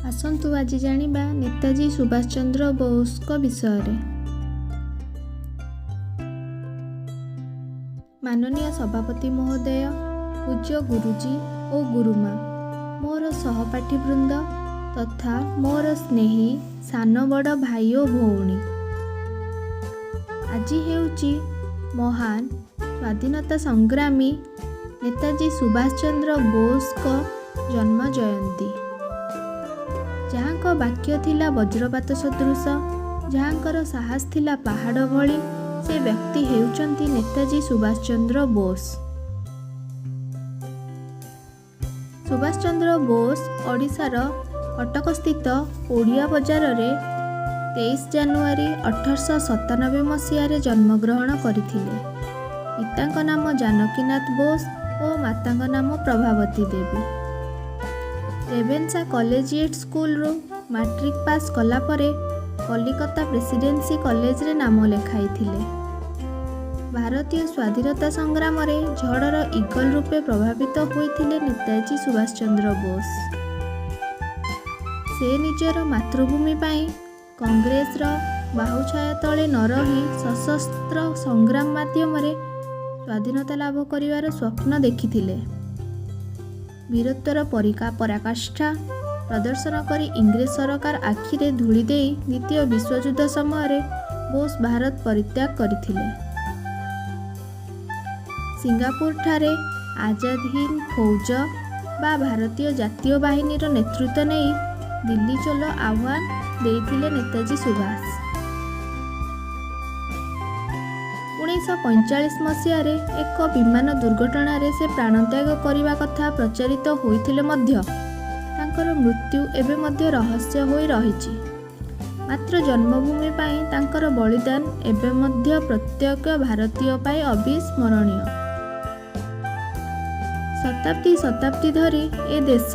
ଆସନ୍ତୁ ଆଜି ଜାଣିବା ନେତାଜୀ ସୁଭାଷ ଚନ୍ଦ୍ର ବୋଷଙ୍କ ବିଷୟରେ। ମାନନୀୟ ସଭାପତି ମହୋଦୟ, ପୂଜ୍ୟ ଗୁରୁଜୀ ଓ ଗୁରୁମା, ମୋର ସହପାଠୀ ବୃନ୍ଦ ତଥା ମୋର ସ୍ନେହୀ ସାନ ବଡ଼ ଭାଇ ଓ ଭଉଣୀ, ଆଜି ହେଉଛି ମହାନ ସ୍ୱାଧୀନତା ସଂଗ୍ରାମୀ ନେତାଜୀ ସୁଭାଷ ଚନ୍ଦ୍ର ବୋଷଙ୍କ ଜନ୍ମ ଜୟନ୍ତୀ। ଯାହାଙ୍କ ବାକ୍ୟ ଥିଲା ବଜ୍ରପାତ ସଦୃଶ, ଯାହାଙ୍କର ସାହସ ଥିଲା ପାହାଡ଼ ଭଳି, ସେ ବ୍ୟକ୍ତି ହେଉଛନ୍ତି ନେତାଜୀ ସୁଭାଷ ଚନ୍ଦ୍ର ବୋଷ। ସୁଭାଷ ଚନ୍ଦ୍ର ବୋଷ ଓଡ଼ିଶାର କଟକସ୍ଥିତ ଓଡ଼ିଆ ବଜାରରେ 23 ଜାନୁଆରୀ 1897 ମସିହାରେ ଜନ୍ମଗ୍ରହଣ କରିଥିଲେ। ପିତାଙ୍କ ନାମ ଜାନକୀନାଥ ବୋଷ ଓ ମାତାଙ୍କ ନାମ ପ୍ରଭାବତୀ ଦେବୀ। ରେଭେନ୍ସା କଲେଜିଏଟ୍ ସ୍କୁଲରୁ ମାଟ୍ରିକ ପାସ୍ କଲା ପରେ କଲିକତା ପ୍ରେସିଡେନ୍ସି କଲେଜରେ ନାମ ଲେଖାଇଥିଲେ। ଭାରତୀୟ ସ୍ୱାଧୀନତା ସଂଗ୍ରାମରେ ଝଡ଼ର ଇଗଲ ରୂପେ ପ୍ରଭାବିତ ହୋଇଥିଲେ ନେତାଜୀ ସୁଭାଷ ଚନ୍ଦ୍ର ବୋଷ। ସେ ନିଜର ମାତୃଭୂମି ପାଇଁ କଂଗ୍ରେସର ବାହୁଛାୟା ତଳେ ନ ରହି ସଶସ୍ତ୍ର ସଂଗ୍ରାମ ମାଧ୍ୟମରେ ସ୍ୱାଧୀନତା ଲାଭ କରିବାର ସ୍ୱପ୍ନ ଦେଖିଥିଲେ। ବୀରତ୍ୱର ପରାକାଷ୍ଠା ପ୍ରଦର୍ଶନ କରି ଇଂରେଜ ସରକାର ଆଖିରେ ଧୂଳି ଦେଇ ଦ୍ୱିତୀୟ ବିଶ୍ୱଯୁଦ୍ଧ ସମୟରେ ବୋଷ ଭାରତ ପରିତ୍ୟାଗ କରିଥିଲେ। ସିଙ୍ଗାପୁରଠାରେ ଆଜାଦ ହିନ୍ଦ ଫୌଜ ବା ଭାରତୀୟ ଜାତୀୟ ବାହିନୀର ନେତୃତ୍ୱ ନେଇ ଦିଲ୍ଲୀ ଚଲୋ ଆହ୍ୱାନ ଦେଇଥିଲେ ନେତାଜୀ ସୁଭାଷ। 1945 ମସିହାରେ ଏକ ବିମାନ ଦୁର୍ଘଟଣାରେ ସେ ପ୍ରାଣତ୍ୟାଗ କରିବା କଥା ପ୍ରଚାରିତ ହୋଇଥିଲେ ମଧ୍ୟ ତାଙ୍କର ମୃତ୍ୟୁ ଏବେ ମଧ୍ୟ ରହସ୍ୟ ହୋଇ ରହିଛି। ମାତ୍ର ଜନ୍ମଭୂମି ପାଇଁ ତାଙ୍କର ବଳିଦାନ ଏବେ ମଧ୍ୟ ପ୍ରତ୍ୟେକ ଭାରତୀୟ ପାଇଁ ଅବିସ୍ମରଣୀୟ। ଶତାବ୍ଦୀ ଶତାବ୍ଦୀ ଧରି ଏ ଦେଶ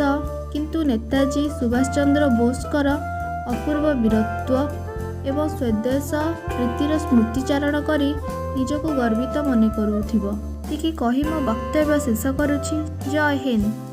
କିନ୍ତୁ ନେତାଜୀ ସୁଭାଷ ଚନ୍ଦ୍ର ବୋଷଙ୍କର ଅପୂର୍ବ ବୀରତ୍ୱ ଏବଂ ସ୍ୱଦେଶ ପ୍ରୀତିର ସ୍ମୃତିଚାରଣ କରି ନିଜକୁ ଗର୍ବିତ ମନେ କରୁଥିବ। ଏତିକି କହି ମୋ ବକ୍ତବ୍ୟ ଶେଷ କରୁଛି। ଜୟ ହିନ୍ଦ।